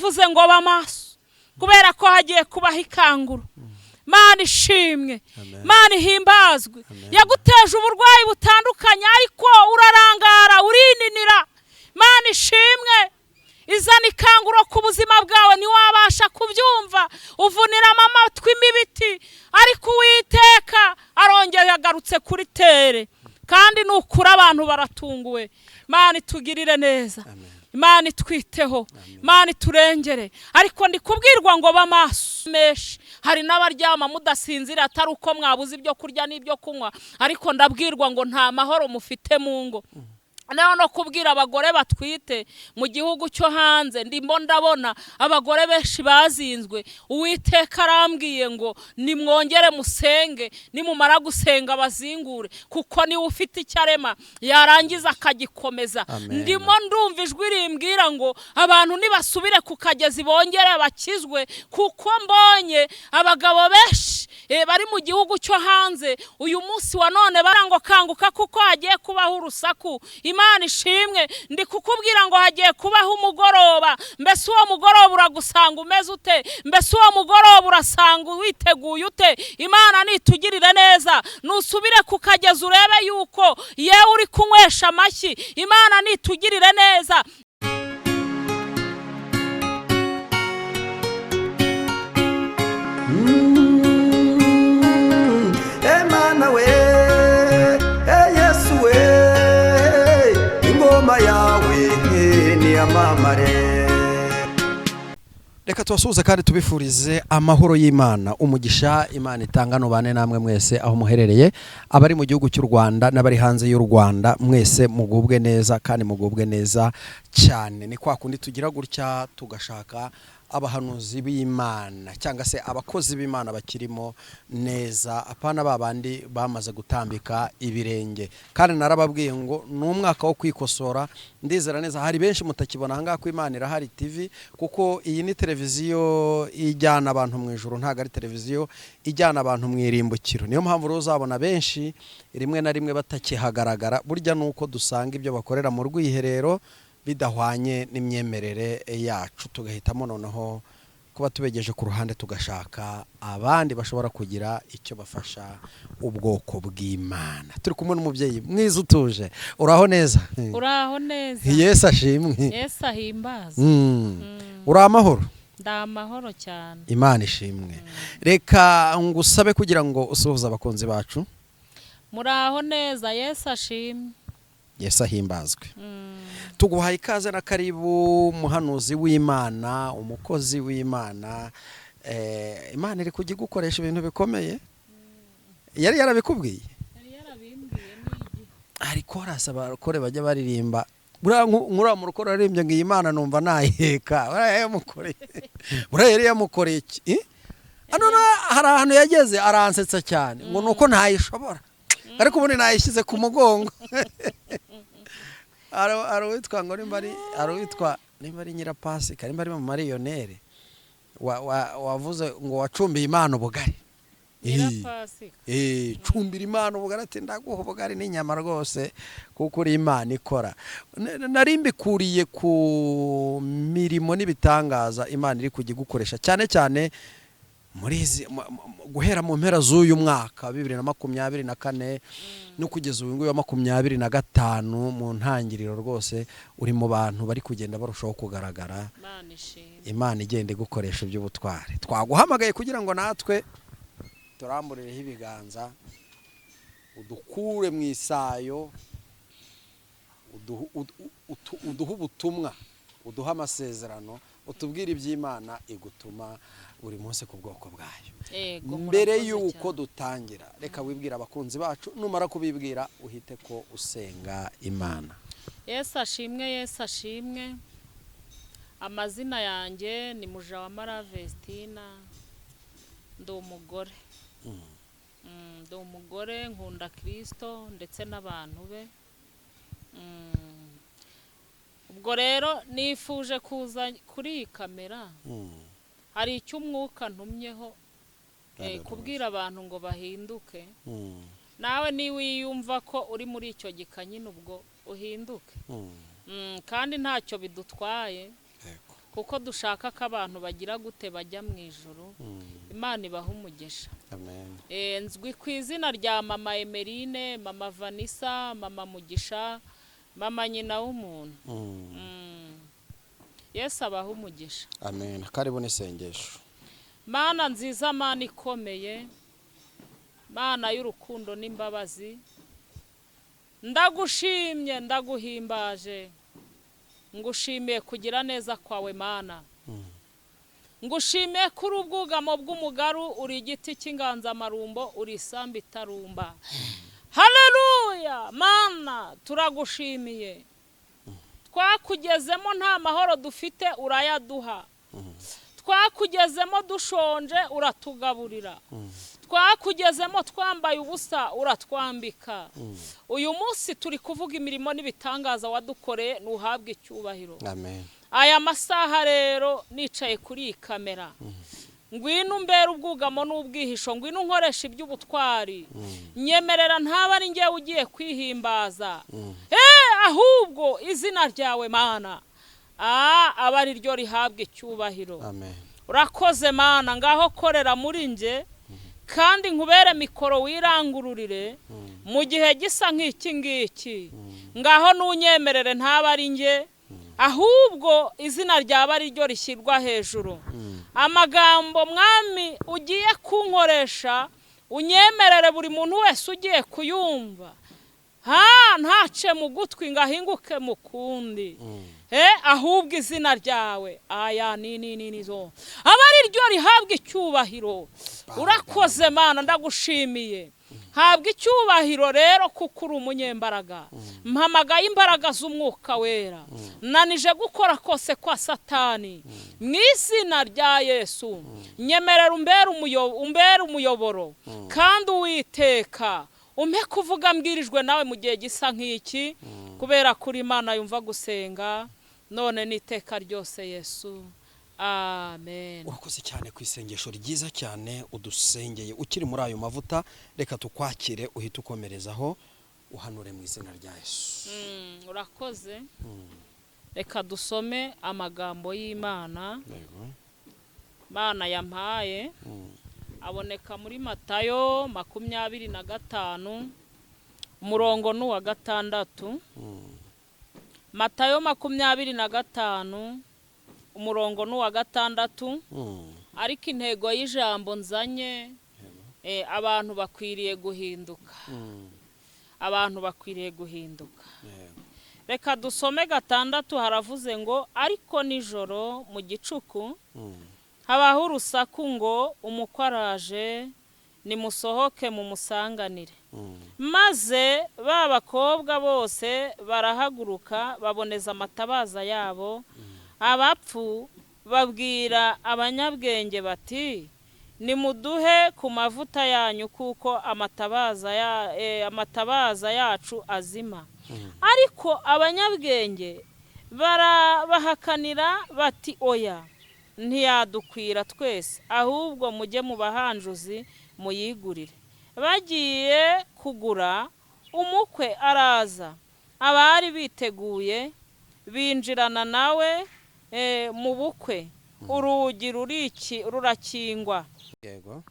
Iravuze ngo ba maso, kubera ko hagiye kubaho ikanguro. Mana ishimwe, Mana ihimbazwe. Yaguteje uburwayi butandukanye, ariko urarangara, urininira. Mana ishimwe, izana ikanguro ku buzima bwawe, ntiwabasha kubyumva, uvuniramo amatwi imibiti, ariko Uwiteka arongera yagarutse kuri tere, kandi nukuri abantu baratunguwe. Mana itugirire neza, Imana itwiteho, Imana iturengere. Ariko ndi kubwirwa ngo ba maso menshi. Hari n'abaryama mudasinzira, atari uko mwabuze ibyo kurya n'ibyo kunywa, ariko ndabwirwa ngo nta mahoro mufite mu ngo. Naho no kubwira abagore batwite mu gihugu cyo hanze, ndimo ndabona abagore benshi bazinzwe. Uwiteka arambwiye ngo nimwongere musenge, nimumara gusenga bazingure, kuko niwe ufite icyo arema yarangiza akagikomeza. Ndimo ndumva ijwi rimbwira ngo abantu nibasubire ku kagezi bongere bakizwe, kuko mbonye abagabo benshi bari mu gihugu cyo hanze uyu munsi wa none barango kanguka, kuko hagiye kubaho urusaku. Imana ishimwe, ndi kukubwira ngo hagiye kubaho umugoroba. Mbese uwo mugoroba uragusanga umeze ute? Mbese uwo mugoroba urasanga witeguye ute? Imana nitugirire neza, nusubire ku kagezi urebe yuko yewe uri kunywesha amashyi. Imana nitugirire neza. Emana we, Yesu we, ingoma yawe niyamamare. Reka tubasuhuze kandi tubifurize amahoro y'Imana, umugisha Imana itanga nubane namwe mwese aho muherereye, abari mu gihugu cy'u Rwanda n'abari hanze y'u Rwanda, mwese mugubwe neza kandi mugubwe neza cyane. Ni kwa kundi tugira gutya tugashaka abahanuzi b'Imana cyangwa se abakozi b'Imana bakirimo neza, apana ba bandi bamaze gutambika ibirenge. Kandi narababwiye ngo ni umwaka wo kwikosora. Ndizera neza hari benshi mutakibona ahangaha ko Imana Irahari TV, kuko iyi ni televiziyo ijyana abantu mu ijuru, ntabwo ari televiziyo ijyana abantu mu irimbukiro. Niyo mpamvu rero uzabona benshi rimwe na rimwe batakihagaragara. Burya ni uko dusanga ibyo bakorera mu rwiherero bidahwanye n'imyemerere yacu, tugahitamo noneho kuba tubegeje ku ruhande, tugashaka abandi bashobora kugira icyo bafasha ubwoko bw'Imana. Turi kumwe n'umubyeyi mwiza utuje. Uraho neza? Uraho neza. Yesu ashimwe. Yesu ahimbaza. Uri amahoro? Ndi amahoro cyane. Imana ishimwe. Reka ngusabe kugira ngo usuhuze abakunzi bacu. Muraho neza, Yesu ashimwe. Yesu ahimbazwe. Tuguhaye ikaze na karibu, muhanuzi w'Imana, umukozi w'Imana. Imana iri kujya igukoresha ibintu bikomeye. Yari yarabikubwiye? Yari yarabimbwiye n'igihe. Ariko harasa abarokore bajya baririmba, buriya nk'uriya murokore waririmbye ngo iyi Mana numva nayiheka, buriya yamukoreye, buriya yari yamukoreye iki? Hano hari ahantu yageze aransetsa cyane, ngo ni uko ntayishobora, ariko ubundi nayishyize ku mugongo. Hari uwitwa ngo nimba ari, hari uwitwa nimba ari Nyirapasika, nimba ari mu mariyoneri, wavuze ngo wacumbiye Imana ubugari. Nyirapasika. Cumbira Imana ubugari, ati ndaguha ubugari n'inyama rwose kuko uri Imana ikora. Nari mbikuriye ku mirimo n'ibitangaza Imana iri kujya igukoresha, cyane cyane muri izi guhera mu mpera z'uyu mwaka 2024 no kugeza uyu nguyu wa 25 mu ntangiriro, rwose uri mu bantu bari kugenda barushaho kugaragara. Imana ishimwe. Imana igenda igukoresha iby'ubutwari. Twaguhamagaye kugira ngo natwe turamburireho ibiganza, udukure mu isayo, uduhe ubutumwa, uduhe amasezerano, utubwire iby'Imana igutuma buri munsi ku bwoko bwayo. Yego, mbere murakoze y'uko cyane. dutangira, reka wibwire abakunzi bacu, numara kubibwira uhite ko usenga Imana. Yesu ashimwe, Yesu ashimwe. Amazina yanjye ni Mujawamara Vestina, ndi umugore. Ndi umugore, nkunda Kristo ndetse n'abantu be. Ubwo rero nifuje kuza kuri iyi kamera, hari icyo umwuka ntumyeho, kubwira abantu ngo bahinduke. Nawe niba wiyumva ko uri muri icyo gika nyine, ubwo uhinduke. Kandi ntacyo bidutwaye. Kuko dushaka ko abantu bagira gute? Bajya mu ijuru. Imana ibaha umugisha. Amen. Nzwi ku izina rya Mama Emerine, Mama Vanessa, Mama Mugisha, Mama Nyina w'Umuntu. Yesu abaha umugisha. Amen. Karibu n'isengesho. Mana nziza, Mana ikomeye, Mana y'urukundo n'imbabazi, ndagushimye, ndaguhimbaje, ngushimiye kugira neza kwawe, Mana. Ngushimiye kuri ubwugamo bw'umugaru, uri igiti cy'inganzamarumbo, uri isambu itarumba. Haleluya! Mana, turagushimiye. Twakugezemo nta mahoro dufite, urayaduha. Twakugezemo dushonje, uratugaburira. Twakugezemo twambaye ubusa, uratwambika. Uyu munsi turi kuvuga imirimo n'ibitangaza wadukoreye, ntuhabwe icyubahiro. Amen. Aya masaha rero nicaye kuri iyi kamera, ngwino umbere ubwugamo n'ubwihisho, ngwino unkoresha iby'ubutwari. Nyemerera ntaba ari njyewe ugiye kwihimbaza, ahubwo izina ryawe, Mana, aba ari ryo rihabwa icyubahiro. Amen. Urakoze, Mana. Ngaho korera muri nge kandi nkubere mikoro, wirangururire mu gihe gisa nk'iki ngiki. Ngaho ntunyemerere ntaba ari nge, ahubwo izina ryaba ari ryo rishyirwa hejuru. Amagambo, Mwami, ugiye kunkoresha, unyemerere buri muntu wese ugiye kuyumva ha ntace mu gutwi ngo ahinguke mu kundi, ahubwo izina ryawe aya ni ni ni ni zo aba ari ryo rihabwa icyubahiro. Urakoze, Mana, ndagushimiye. Habwa icyubahiro rero kuko uri umunyembaraga. Mpamagaye imbaraga z'Umwuka Wera, nanije gukora kose kwa Satani mu izina rya Yesu. Nyemerera umbere umuyoboro, kandi Uwiteka umpe kuvuga mbwirijwe nawe mu gihe gisa nk'iki, kubera kuri Imana yumva gusenga none n'iteka ryose. Yesu, amen. Urakoze cyane ku isengesho ryiza cyane udusengeye. Ukiri muri ayo mavuta, reka tukwakire, uhite ukomerezaho uhanure mu izina rya Yesu. Urakoze. Reka dusome amagambo y'Imana. Yego. Mana yampaye aboneka muri Matayo 25, umurongo ni uwa 6. Matayo 25, umurongo ni uwa 6. Ariko intego y'ijambo nzanye, abantu bakwiriye guhinduka. Abantu bakwiriye guhinduka. Yego. Reka dusome 6. Haravuze ngo: "Ariko nijoro mu gicuku habaho urusaku ngo: 'Umukwe araje, nimusohoke mumusanganire.' Maze ba bakobwa bose barahaguruka, baboneza amatabaza yabo. Abapfu babwira abanyabwenge bati: 'Nimuduhe ku mavuta yanyu, kuko amatabaza yacu azima.' Ariko abanyabwenge barabahakanira bati: 'Oya, ntiyadukwira twese, ahubwo mujye mu bahanjuzi muyigurire.' Bagiye kugura, umukwe araza, abari biteguye binjirana nawe mu bukwe, urugi rurakingwa." Yego.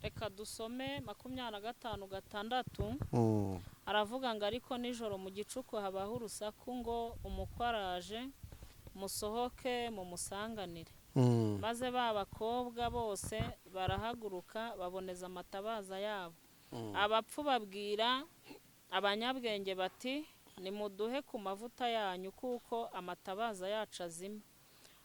Reka dusome 25:6. Aravuga ngo: "Ariko nijoro mu gicuku habaho urusaku ngo: 'Umukwe araje, musohoke mumusanganire.' Maze ba bakobwa bose barahaguruka, baboneza amatabaza yabo. Abapfu babwira abanyabwenge bati: 'Nimuduhe ku mavuta yanyu, kuko amatabaza yacu azima.'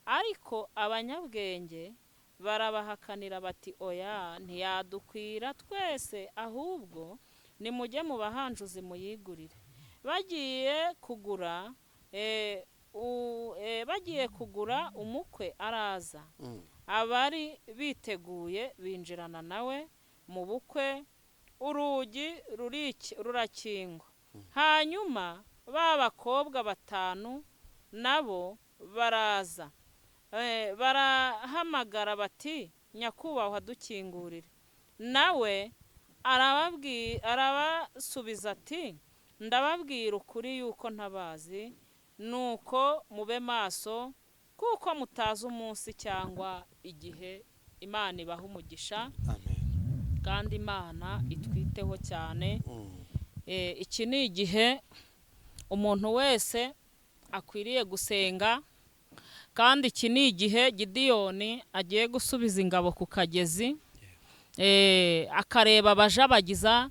Ariko abanyabwenge barabahakanira bati: 'Oya, ntiyadukwira twese, ahubwo nimujye mu bahanjuzi muyigurire.' Bagiye kugura, umukwe araza, abari biteguye binjirana nawe mu bukwe, urugi rurakingwa. Hanyuma ba bakobwa batanu nabo baraza, barahamagara bati: 'Nyakubahwa, dukingurire.' Nawe arabasubiza ati: 'Ndababwira ukuri yuko ntabazi. Nuko mube maso." Kuko mutazi umunsi cyangwa igihe. Imana ibaha umugisha. Amen. Kandi Imana itwiteho cyane. Iki ni igihe umuntu wese akwiriye gusenga, kandi iki ni igihe Gidiyoni agiye gusubiza ingabo ku kagezi, akareba abajabagiza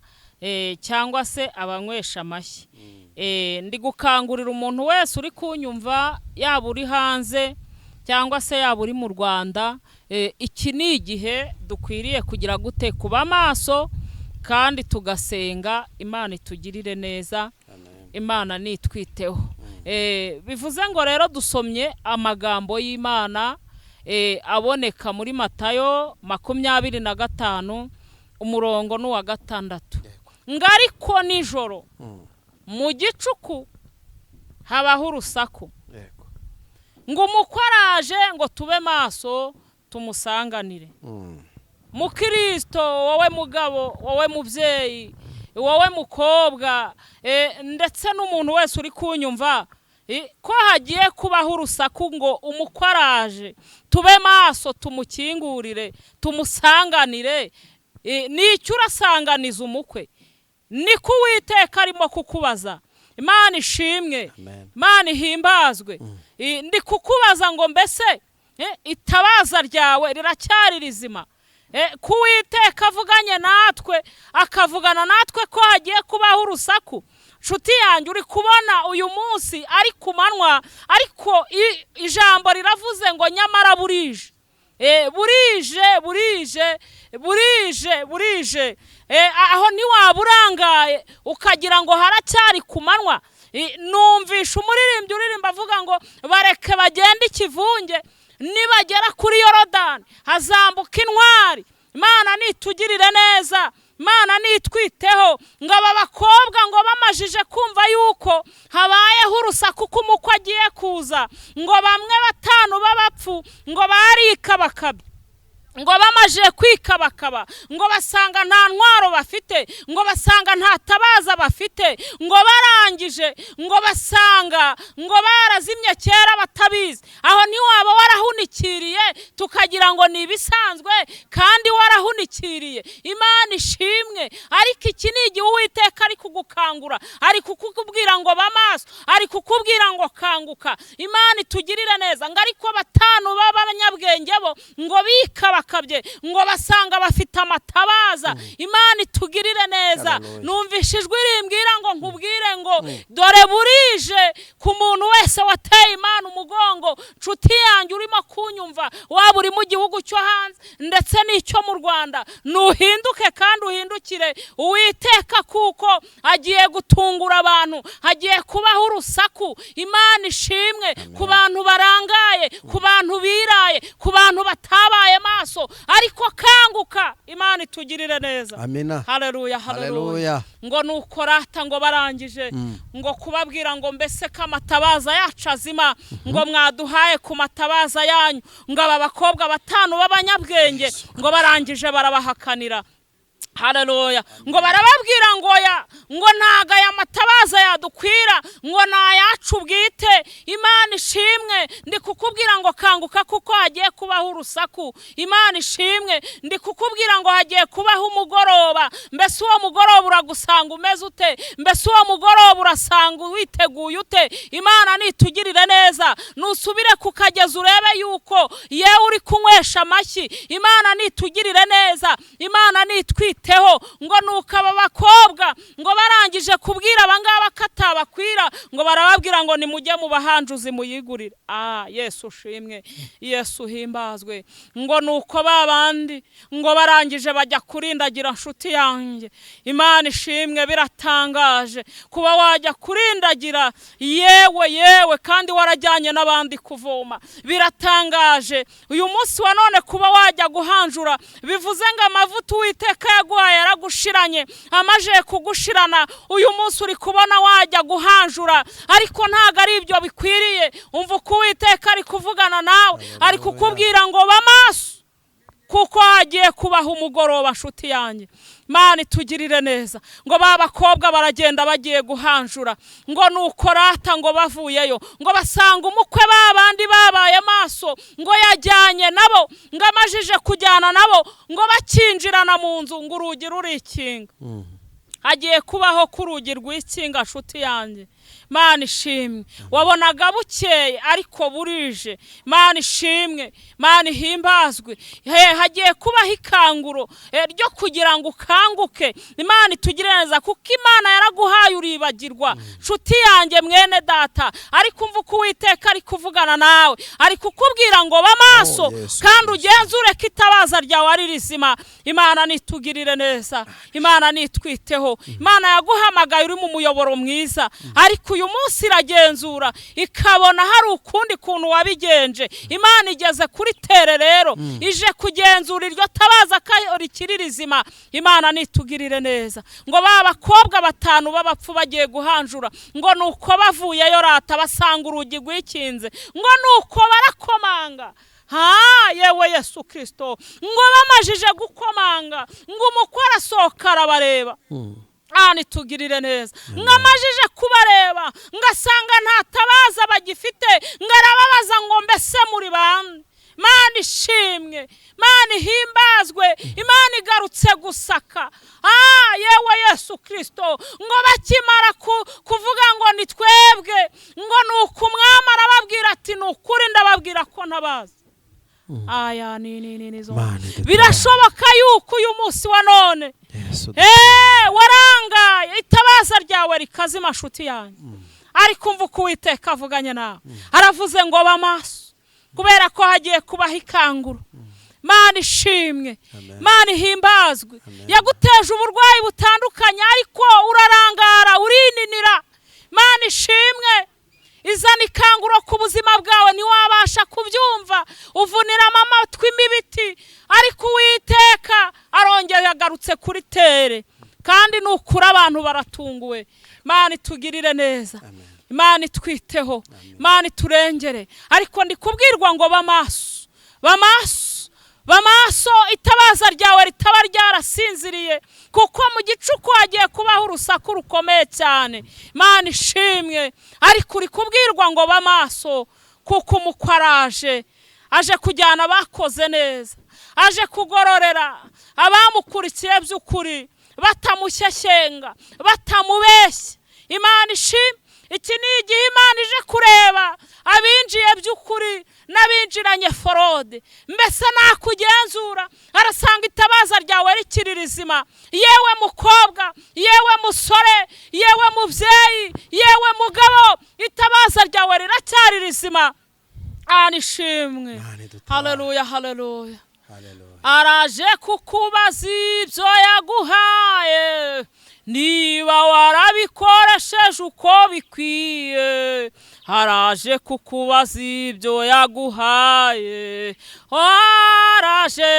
cyangwa se abanywesha amashyi. Ndi gukangurira umuntu wese uri kunyumva, yaba uri hanze cyangwa se yaba uri mu Rwanda, iki ni igihe dukwiriye kugira gute? Kuba maso kandi tugasenga. Imana itugirire neza. Amen. Imana nitwiteho. Bivuze ngo rero dusomye amagambo y'Imana aboneka muri Matayo 25, umurongo n'uwa 6. Ngo ariko nijoro mu gicuku habaho urusaku, ngo umukwe araje, ngo tube maso tumusanganire. Mukirisito, wowe mugabo, wowe mubyeyi, wowe mukobwa, ndetse n'umuntu wese uri kunyumva, ko hagiye kubaho urusaku ngo umukwe araje, tube maso tumukingurire, tumusanganire. Nicyo urasanganiza umukwe? Niko Uwiteka arimo kukubaza. Imana ishimwe. Amen. Imana ihimbazwe. Ndi kukubaza ngo mbese itabaza ryawe riracyari rizima? Ko Uwiteka avuganye natwe, akavugana natwe ko hagiye kubaho urusaku. Nshuti yanjye, uri kubona uyu munsi ari ku manywa, ariko ijambo riravuze ngo nyamara burije. Burije, burije, burije, burije. Aho ntiwaba urangaye ukagira ngo haracyari ku manywa? Numvisha umuririmbyi uririmba avuga ngo bareke bagende ikivunge, nibagera kuri Yorodani hazambuka intwari. Imana nitugirire neza, Imana nitwiteho. Ngo aba bakobwa ngo bamajije kumva yuko habayeho urusaku ko umukwe agiye kuza, ngo bamwe batanu b'abapfu ngo barikabakabye, ngo bamajije kwikabakaba ngo basanga nta ntwaro bafite, ngo basanga nta tabaza bafite, ngo barangije ngo basanga ngo barazimye kera batabizi. Aho ntiwaba warahunikiriye tukagira ngo ni ibisanzwe kandi warahunikiriye? Imana ishimwe. Ariko iki ni igihe Uwiteka ari kugukangura, ari kukubwira ngo ba maso, ari kukubwira ngo kanguka. Imana itugirire neza. Ngo ariko batanu b'abanyabwenge bo ngo bikabakabye ngo basanga bafite amatabaza. Imana itugirire neza. Hallelujah. Numvishe ijwi rimbwira ngo nkubwire ngo dore burije ku muntu wese wateye Imana umugongo. Nshuti yanjye urimo kunyumva, waba uri mu gihugu cyo hanze ndetse n'icyo mu Rwanda, nuhinduke kandi uhindukire Uwiteka, kuko agiye gutungura abantu, hagiye kubaho urusaku. Imana ishimwe. Ku bantu barangaye, ku bantu biraye, ku bantu batabaye maso, ariko kanguka. Imana itugirire neza. Amina. Haleluya, haleluya. Haleluya. Ngo nuko rata ngo barangije ngo kubabwira ngo mbese ko amatabaza yacu azima, ngo mwaduhaye ku matabaza yanyu. Ngo aba bakobwa batanu b'abanyabwenge ngo barangije barabahakanira. Haleluya. Ngo barababwira ngo ya ngo ntago aya matabaza yadukwira, ngo ni ayacu bwite. Imana ishimwe. Ndi kukubwira ngo kanguka, kuko hagiye kubaho urusaku. Imana ishimwe. Ndi kukubwira ngo hagiye kubaho umugoroba. Mbese uwo mugoroba uragusanga umeze ute? Mbese uwo mugoroba urasanga witeguye ute? Imana nitugirire neza. Nusubire ku kagezi urebe yuko yewe uri kunywesha amashyi. Imana nitugirire neza, Imana nitwiteho. Ngo nuko aba bakobwa ngo barangije kubwira abangaba ko atabakwira, ngo barababwira ngo nimujye mu bahanjuzi muyigurire. Yesu ushimwe, Yesu uhimbazwe. Ngo nuko ba bandi ngo barangije bajya kurindagira. Nshuti yanjye, Imana ishimwe. Biratangaje kuba wajya kurindagira, yewe yewe, kandi warajyanye n'abandi kuvoma. Biratangaje uyu munsi wa none kuba wajya guhanjura. Bivuze ngo amavuta Uwiteka yaguhaye yaragushiranye, amaje kugushirana. Uyu munsi uri kubona wajya guhanjura, ariko ntago ari ibyo bikwiriye. Umva uko Uwiteka ari kuvugana nawe, ari kukubwira ngo ba maso, Kuko hagiye kubaho umugoroba, nshuti yanjye. Imana itugirire neza. Ngo ba bakobwa baragenda bagiye guhanjura, ngo nuko rata ngo bavuyeyo ngo basanga umukwe ba bandi babaye maso, ngo yajyanye nabo, ngo amajije kujyana nabo, ngo bakinjirana mu nzu, ngo urugi rurikinga. Hagiye kubaho ko urugi rwikinga, nshuti yanjye. Mana ishimwe. Wabonaga bukeye ariko burije. Mana ishimwe, Mana ihimbazwe. Hagiye kubaho ikanguro ryo kugira ngo ukanguke. Imana itugire neza, kuko Imana yaraguhaye uribagirwa, nshuti yanjye, mwene data. Ariko umva uko Uwiteka ari kuvugana nawe, ari kukubwira ngo ba maso, Oh, Yesu kandi Kristo. ugenzure ko itabaza ryawe ari rizima. Imana nitugirire neza, Imana nitwiteho. Imana yaguhamagaye uri mu muyoboro mwiza, ariko uyu munsi iragenzura ikabona hari ukundi kuntu wabigenje. Imana igeze kuri tere rero, ije kugenzura iryo tabaza ko rikiri rizima. Imana nitugirire neza. Ngo ba bakobwa batanu b'abapfu bagiye guhanjura, ngo nuko bavuyeyo rata basanga urugi rwikinze, ngo nuko barakomanga. Ha, yewe Yesu Kristo! Ngo bamajije gukomanga, ngo umukwe arasohoka arabareba. Nitugirire neza. Ngo amajije kubareba, ngo asanga nta tabaza bagifite, ngo arababaza ngo mbese muri bande? Mana ishimwe, Mana ihimbazwe. Imana igarutse gusaka. Yewe Yesu Kristo! Ngo bakimara kuvuga ngo ni twebwe, ngo ni uku umwami arababwira ati: "Ni ukuri ndababwira ko ntabazi." Aya ni ni ni ni zo. Mana idutabare. Birashoboka yuko uyu munsi wa none Yesu. Warangaye, itabaza ryawe rikazima, nshuti yanjye. Ariko umva uko Uwiteka avuganye nawe, aravuze ngo ba maso, kubera ko hagiye kubaho ikanguro. Mana ishimwe. Amen. Mana ihimbazwe. Amen. Yaguteje uburwayi butandukanye ariko urarangara, urininira. Mana ishimwe. Izana ikanguro ku buzima bwawe, ntiwabasha kubyumva, uvuniramo amatwi imibiti, ariko Uwiteka arongera yagarutse kuri tere, kandi nukuri abantu baratunguwe. Mana itugirire neza. Amen. Imana itwiteho, Imana iturengere. Ariko ndi kubwirwa ngo bamaso, bamaso, bamaso, itabaza ryawe ritaba ryarasinziriye, kuko mu gicuku hagiye kubaho urusaku rukomeye cyane. Imana ishimwe. Ariko uri kubwirwa ngo bamaso, kuko umukwe araje, aje kujyana abakoze neza, aje kugororera abamukurikiye by'ukuri, batamushyeshyenga, batamubeshya. Imana ishimwe. Iki ni igihe Imana ije kureba abinjiye by'ukuri n'abinjiranye forode. Mbese nakugenzura arasanga itabaza ryawe rikiri rizima? Yewe mukobwa, yewe musore, yewe mubyeyi, yewe mugabo, itabaza ryawe riracyari rizima? Mana ishimwe. Mana idutabare. Haleluya, haleluya. Haleluya. Araje kukubaza ibyo yaguhaye, niba warabikoresheje uko bikwiye. Araje kukubaza ibyo yaguhaye. Araje,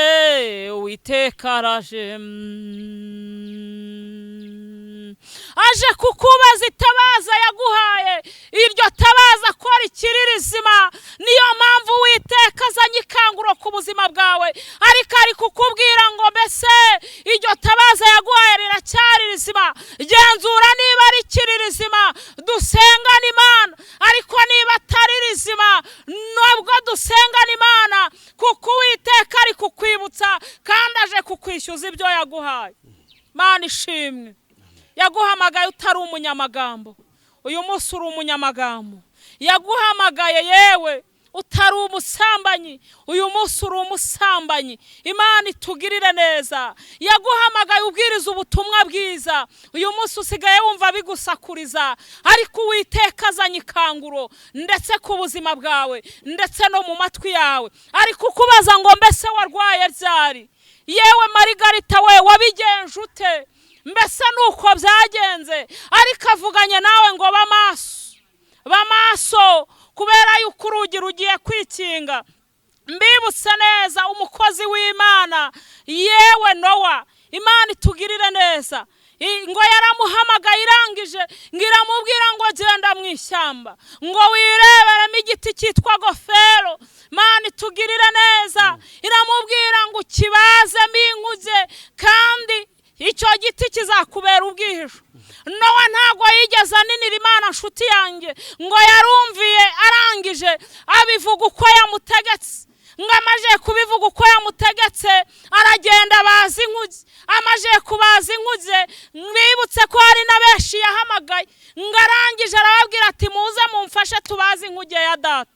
Uwiteka araje. Aje kukubaza itabaza yaguhaye, iryo tabaza ko rikiri rizima. Niyo mpamvu Uwiteka azanye ikanguro ku buzima bwawe, ariko ari kukubwira ngo mbese iryo tabaza yaguhaye riracyari rizima? Genzura niba rikiri rizima, dusengane Imana. Ariko niba atari rizima, nubwo dusengane Imana, kuko Uwiteka ari kukwibutsa kandi aje kukwishyuza ibyo yaguhaye. Mana ishimwe. Yaguhamagaye utari umunyamagambo, uyu munsi uri umunyamagambo. Yaguhamagaye yewe utari umusambanyi, uyu munsi uri umusambanyi. Imana itugirire neza. Yaguhamagaye ubwiriza ubutumwa bwiza, uyu munsi usigaye wumva bigusakuriza. Ariko Uwiteka azanye ikanguro ndetse ku buzima bwawe, ndetse no mu matwi yawe. Ariko ukubaza ngo mbese warwaye ryari? Yewe Marigarita we, wabigenje ute? Mbese nuko byagenze? Ariko avuganye nawe ngo bamaso, bamaso, kubera yuko urugi rugiye kwikinga. Mbibutse neza umukozi w'Imana, yewe Nowa. Imana itugirire neza. Ngo yaramuhamagaye irangije ngo iramubwira ngo genda mu ishyamba ngo wireberemo igiti cyitwa gofero. Mana itugirire neza. Iramubwira ngo ukibazemo inkuge kandi icyo giti kizakubera ubwihisho. Nowa ntabwo yigeze aninira Imana nshuti yanjye, ngo yarumviye arangije abivuga uko yamutegetse. Ngo amaze kubivuga uko yamutegetse aragenda abaza inkuge. Amaze kubaza inkuge, mwibutse ko hari na benshi yahamagaye, ngo arangije arababwira ati muze mumfashe tubaze inkuge ya data.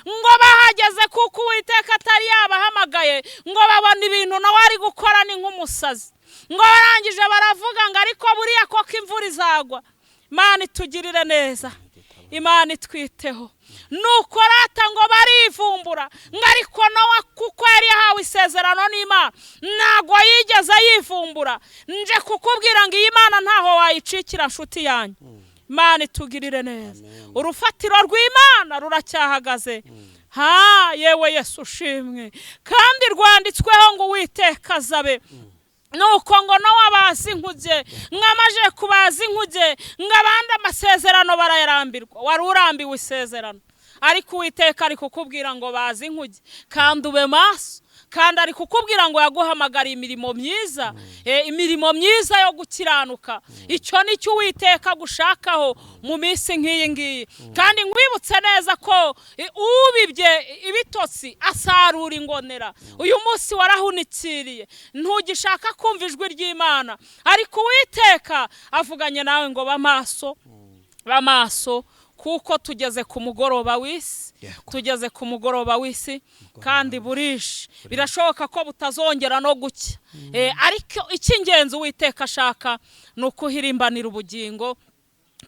Ngo bahageze kuko Uwiteka atari yabahamagaye, ngo babona ibintu nawe ari gukora ni nk'umusazi. Ngo barangije baravuga ngo ariko buriya koko imvura izagwa. Imana itugirire neza, Imana itwiteho. Nuko rata ngo barivumbura, ngo ariko Nowa kuko yari yahawe isezerano n'Imana ntabwo yigeze yivumbura. Nje kukubwira ngo iyi Mana ntaho wayicikira nshuti yanjye. Imana itugirire neza. Urufatiro rw'Imana ruracyahagaze. Ha yewe Yesu ushimwe. Kandi rwanditsweho ngo Uwiteka azabe. Nuko ngo Nowa bazi inkuge, mwamaje kubaza inkuge, ngo abandi amasezerano barayarambirwa. Wari urambiwe isezerano, ariko Uwiteka ari kukubwira ngo bazi inkuge kandi ube maso. Kandi ari kukubwira ngo yaguhamagariye imirimo myiza, imirimo myiza yo gukiranuka. Icyo nicyo Uwiteka agushakaho mu minsi nk'iyi ngiyi. Kandi nkwibutse neza ko ubibye ibitotsi asarura ingonera. Uyu munsi warahunikiriye, ntugishaka kumva ijwi ry'Imana, ariko Uwiteka avuganye nawe ngo bamaso, bamaso, kuko tugeze ku mugoroba w'isi, tugeze ku mugoroba w'isi kandi burije. Birashoboka ko butazongera no gucya. Ariko icy'ingenzi Uwiteka ashaka ni ukuhirimbanira ubugingo,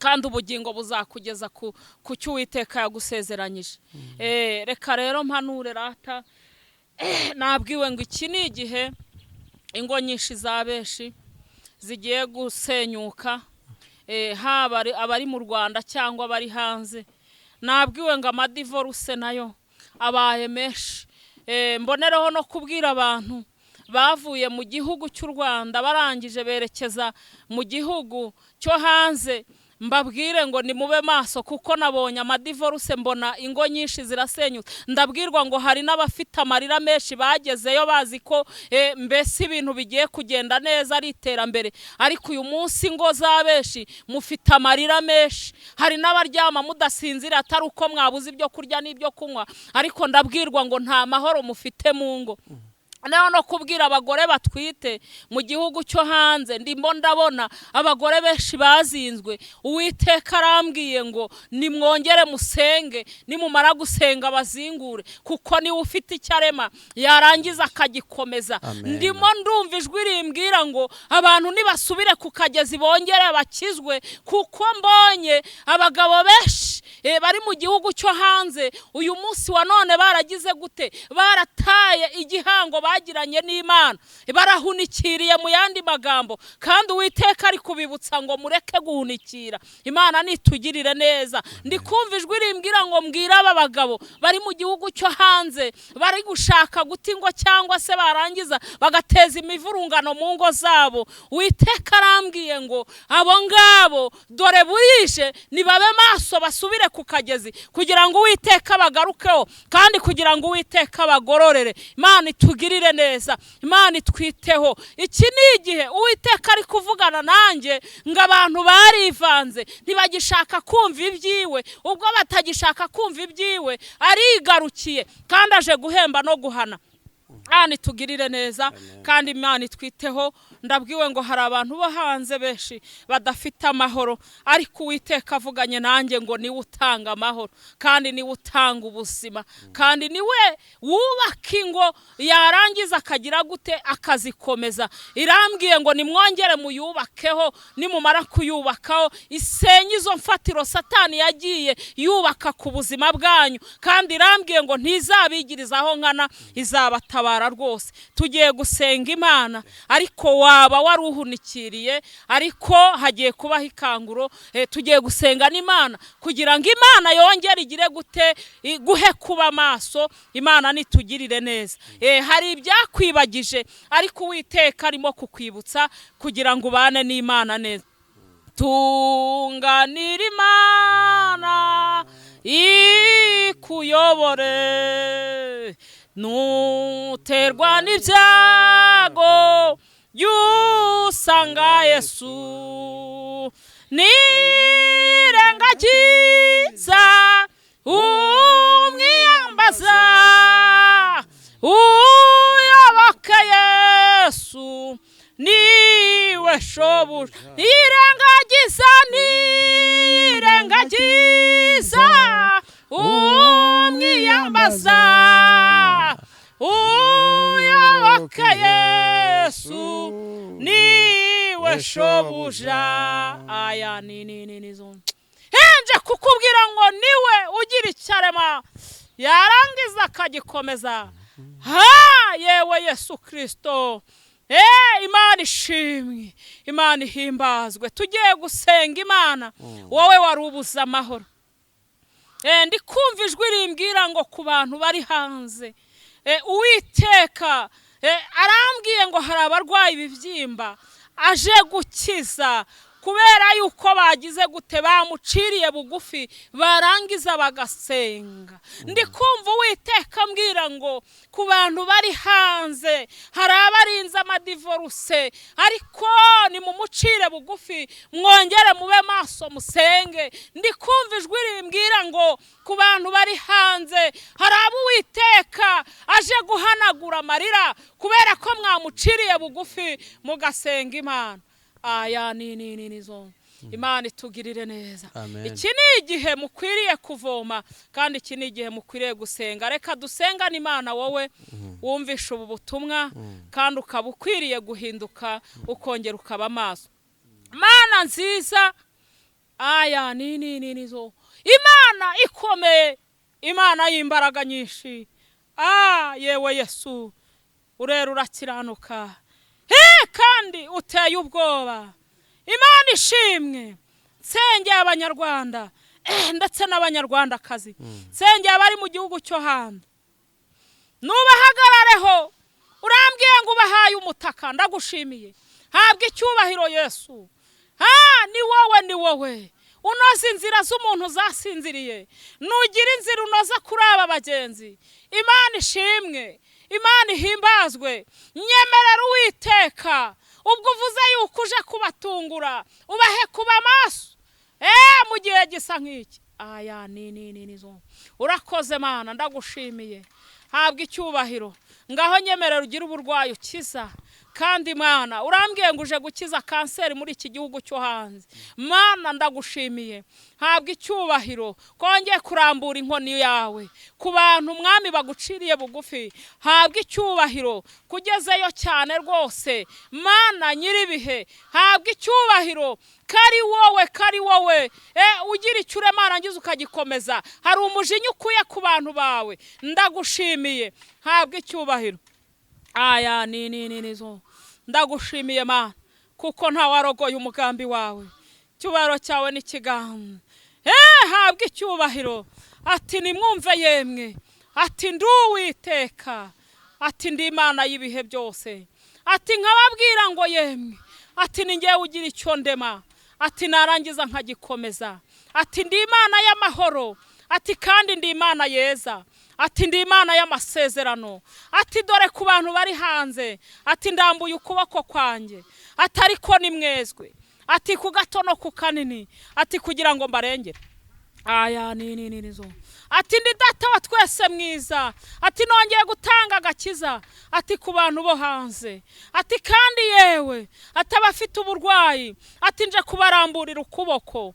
kandi ubugingo buzakugeza ku cyo Uwiteka yagusezeranyije. Reka rero mpanure rata, nabwiwe ngo iki ni igihe ingo nyinshi za benshi zigiye gusenyuka, haba abari mu Rwanda cyangwa abari hanze. Nabwiwe ngo amadivoruse nayo abaye menshi. Mbonereho no kubwira abantu bavuye mu gihugu cy'u Rwanda barangije berekeza mu gihugu cyo hanze, mbabwire ngo nimube maso, kuko nabonye amadivoruse, mbona ingo nyinshi zirasenyutse. Ndabwirwa ngo hari n'abafite amarira menshi bagezeyo bazi ko mbese ibintu bigiye kugenda neza ari iterambere, ariko uyu munsi ingo za benshi mufite amarira menshi. Hari n'abaryama mudasinzira atari uko mwabuze ibyo kurya n'ibyo kunywa, ariko ndabwirwa ngo nta mahoro mufite mu ngo. Naho no kubwira abagore batwite mu gihugu cyo hanze, ndimo ndabona abagore benshi bazinzwe. Uwiteka arambwiye ngo nimwongere musenge, nimumara gusenga bazingure, kuko niwe ufite icyo arema yarangiza akagikomeza. Ndimo ndumva ijwi rimbwira ngo abantu nibasubire ku kagezi bongere bakizwe, kuko mbonye abagabo benshi bari mu gihugu cyo hanze uyu munsi wa none baragize gute, barataye igihango bagiranye n'Imana, barahunikiriye mu yandi magambo. Kandi Uwiteka ari kubibutsa ngo mureke guhunikira, Imana nitugirire neza. Ndi kumva ijwi rimbwira ngo mbwira aba bagabo bari mu gihugu cyo hanze bari gushaka guta ingo cyangwa se barangiza bagateza imivurungano mu ngo zabo. Uwiteka arambwiye ngo abo ngabo dore burije, nibabe maso basubire ku kagezi, kugira ngo Uwiteka bagarukeho, kandi kugira ngo Uwiteka bagororere. Imana itugirire neza, Imana itwiteho. Iki ni igihe Uwiteka ari kuvugana nanjye ngo abantu barivanze ntibagishaka kumva ibyiwe. Ubwo batagishaka kumva ibyiwe, arigarukiye kandi aje guhemba no guhana. Imana itugirire neza kandi Imana itwiteho. Ndabwiwe ngo hari abantu bo hanze benshi badafite amahoro, ariko Uwiteka avuganye nanjye ngo niwe utanga amahoro, kandi niwe utanga ubuzima, kandi niwe wubaka ingo yarangiza akagira gute, akazikomeza. Irambwiye ngo nimwongere muyubakeho, nimumara kuyubakaho isenye izo mfatiro Satani yagiye yubaka ku buzima bwanyu. Kandi irambwiye ngo ntizabigirizaho nkana, izabatabara. iragutabara rwose. Tugiye gusenga Imana, ariko waba waruhunikiriye, ariko hagiye kubaho ikanguro. Tugiye gusenga n'Imana kugira ngo Imana yongere igire gute, iguhe kuba maso, Imana nitugirire neza. Hari ibyakwibagije ariko Uwiteka arimo kukwibutsa kugira ngo ubane n'Imana neza. Tunganira Imana ikuyobore, nuterwa n'ibyago jya usanga Yesu, nirengagiza umwiyambaza, uyoboke Yesu niwe shobuja. Nirengagiza, nirengagiza umwiyambaza, uyoboke Yesu niwe shobuja. Aya ni ni ni nizo henje kukubwira ngo niwe ugira icyarema yarangiza akagikomeza. Ha, yewe Yesu Kristo. Imana ishimwe, Imana ihimbazwe. Tugiye gusenga Imana. Wowe wari ubuze amahoro, ndi kumva ijwi rimbwira ngo ku bantu bari hanze, Uwiteka arambwiye ngo hari abarwayi ibibyimba aje gukiza, kubera yuko bagize gute, bamuciriye bugufi barangiza bagasenga. Ndi kumva Uwiteka ambwira ngo ku bantu bari hanze hari abarinze amadivoruse, ariko nimumucire bugufi mwongere mube maso musenge. Ndi kumva ijwi rimbwira ngo ku bantu bari hanze hari abo Uwiteka aje guhanagura amarira, kubera ko mwamuciriye bugufi mugasenga Imana. Aya ni ni ni nizo. Imana itugirire neza. Amen. Iki ni igihe mukwiriye kuvoma, kandi iki ni igihe mukwiriye gusenga. Reka dusengane Imana. Wowe wumvishe ubu butumwa kandi ukaba ukwiriye guhinduka ukongera ukaba amaso. Mana nziza, aya ni ni ni nizo. Imana ikomeye, Imana y'imbaraga nyinshi. Ah, yewe Yesu, urera urakiranuka, he, kandi uteye ubwoba. Imana ishimwe. Nsengeye Abanyarwanda ndetse n'Abanyarwandakazi, nsengeye abari mu gihugu cyo hanze, nubahagarareho. Urambwiye ngo ubahaye umutaka, ndagushimiye. Habwa icyubahiro Yesu. Ha, ni wowe, ni wowe unoza inzira z'umuntu zasinziriye, nugira inzira unoza kuri aba bagenzi. Imana ishimwe, Imana ihimbazwe. Nyemerera Uwiteka, ubwo uvuze yuko uje kubatungura, ubahe kuba maso mu gihe gisa nk'iki. Aya ni ni ni nizo. Urakoze Mana, ndagushimiye, habwa icyubahiro. Ngaho nyemerera ugire uburwayi ukiza, kandi Mana urambwiye ngo uje gukiza kanseri muri iki gihugu cyo hanze. Mana ndagushimiye, habwa icyubahiro, kongeye kurambura inkoni yawe ku bantu mwami baguciriye bugufi. Habwa icyubahiro kugezeyo cyane rwose. Mana nyir'ibihe, habwa icyubahiro, kari wowe, kari wowe ugira icyo urema warangiza ukagikomeza. Hari umujinya ukuye ku bantu bawe, ndagushimiye, habwa icyubahiro. Aya ni ni ni nizo. Ndagushimiye Mana, kuko ntawarogoye umugambi wawe. Icyubahiro cyawe n'ikiganza, habwa icyubahiro. Ati nimwumve yemwe, ati ndi Uwiteka, ati ndi Imana y'ibihe byose, ati nkababwira ngo yemwe, ati ni ngewe ugira icyo ndema, ati narangiza nkagikomeza, ati ndi Imana y'amahoro, ati kandi ndi Imana yeza, ati ndi Imana y'amasezerano, ati dore ku bantu bari hanze, ati ndambuye ukuboko kwanjye, ati ariko nimwezwe, ati ku gato no ku kanini, ati kugira ngo mbarengere. Aya ni ni ni nizo. Ati ndi Data wa twese mwiza, ati nongeye gutanga agakiza, ati ku bantu bo hanze, ati kandi yewe, ati abafite uburwayi, ati nje kubaramburira ukuboko.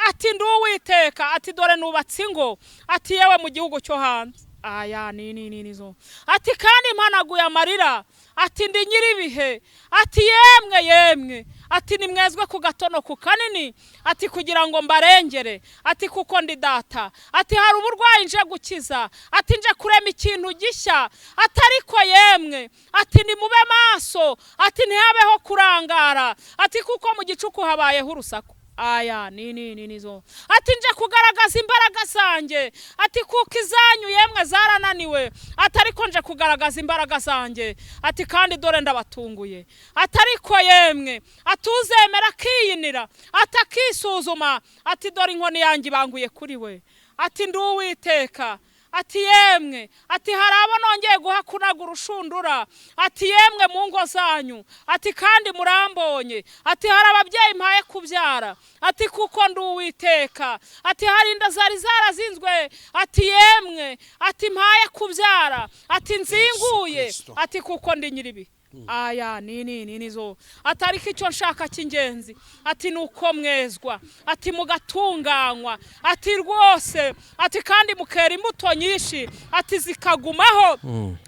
Ati ndi Uwiteka, ati dore nubatse ingo, ati yewe mu gihugu cyo hanze. Aya ni ni ni nizo. Ati kandi mpanaguye amarira, ati ndi nyir'ibihe, ati yemwe yemwe, Ati nimwezwe ku gato no ku kanini, ati kugira ngo mbarengere, ati kuko ndi data. Ati hari uburwayi nje gukiza, ati nje kurema ikintu gishya, ati ariko yemwe, ati nimube maso, ati ntihabeho kurangara, ati kuko mu gicuku habayeho urusaku. Aya ni ni ni nizo. Ati nje kugaragaza imbaraga zanjye, ati kuko izanyu yemwe zarananiwe, ati ariko nje kugaragaza imbaraga zanjye, ati kandi dore ndabatunguye, ati ariko yemwe, atuzemera akiyinira, ati akisuzuma, ati dore inkoni yanjye ibanguye kuri we, ati ndi Uwiteka. Ati yemwe, ati hari abo nongeye guha kunaga urushundura, ati yemwe mu ngo zanyu, ati kandi murambonye, ati hari ababyeyi mpaye kubyara, ati kuko ndi Uwiteka, ati hari inda zari zarazinzwe, ati yemwe, ati mpaye kubyara, ati nzinguye, Kristo. ati kuko ndi nyiribi. Aya ni ni ni nizo. Ati ariko icyo nshaka cy'ingenzi, ati nuko mwezwa, ati mugatunganywa, ati rwose, ati kandi mukera imbuto nyinshi, ati zikagumaho,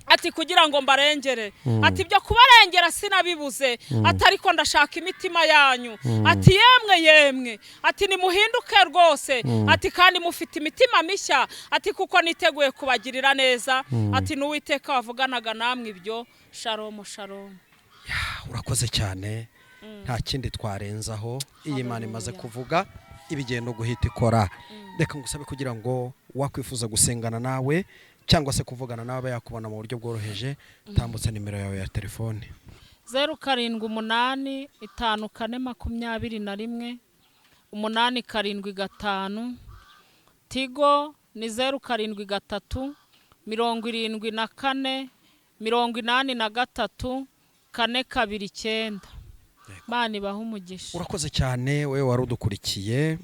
ati kugira ngo mbarengere, ati ibyo kubarengera sinabibuze, ati ariko ndashaka imitima yanyu, ati yemwe yemwe, ati nimuhinduke rwose, ati kandi mufite imitima mishya, ati kuko niteguye kubagirira neza, ati n'Uwiteka wavuganaga namwe ibyo. Shalom shalom. Urakoze cyane, nta kindi twarenzaho. Iyi Imana imaze Hallelujah. kuvuga ibigendo guhita ikora. Reka ngusabe kugira ngo wakwifuza gusengana nawe cyangwa se kuvugana nawe abe yakubona mu buryo bworoheje, tambutse nimero yawe ya telefone. 078 54 21 875. Tigo ni 073 74 83 429. Imana ibahe umugisha. Urakoze cyane wowe wari udukurikiye.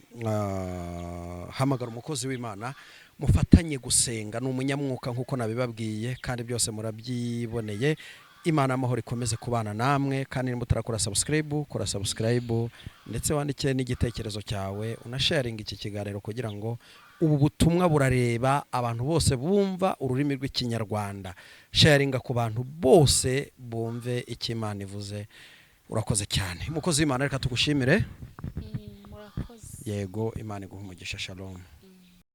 Hamagara umukozi w'Imana mufatanye gusenga, ni umunyamwuka nk'uko nabibabwiye kandi byose murabyiboneye. Imana amahoro ikomeze kubana namwe, kandi niba utarakora subscribe, kora subscribe, ndetse wandike n'igitekerezo cyawe, unasharinga iki kiganiro kugira ngo ubu butumwa burareba abantu bose bumva ururimi rw'Ikinyarwanda. Sharinga ku bantu bose bumve icyo Imana ivuze. Urakoze cyane, umukozi w'Imana, reka tugushimire. Murakoze. Yego, Imana iguhe umugisha. Shalom.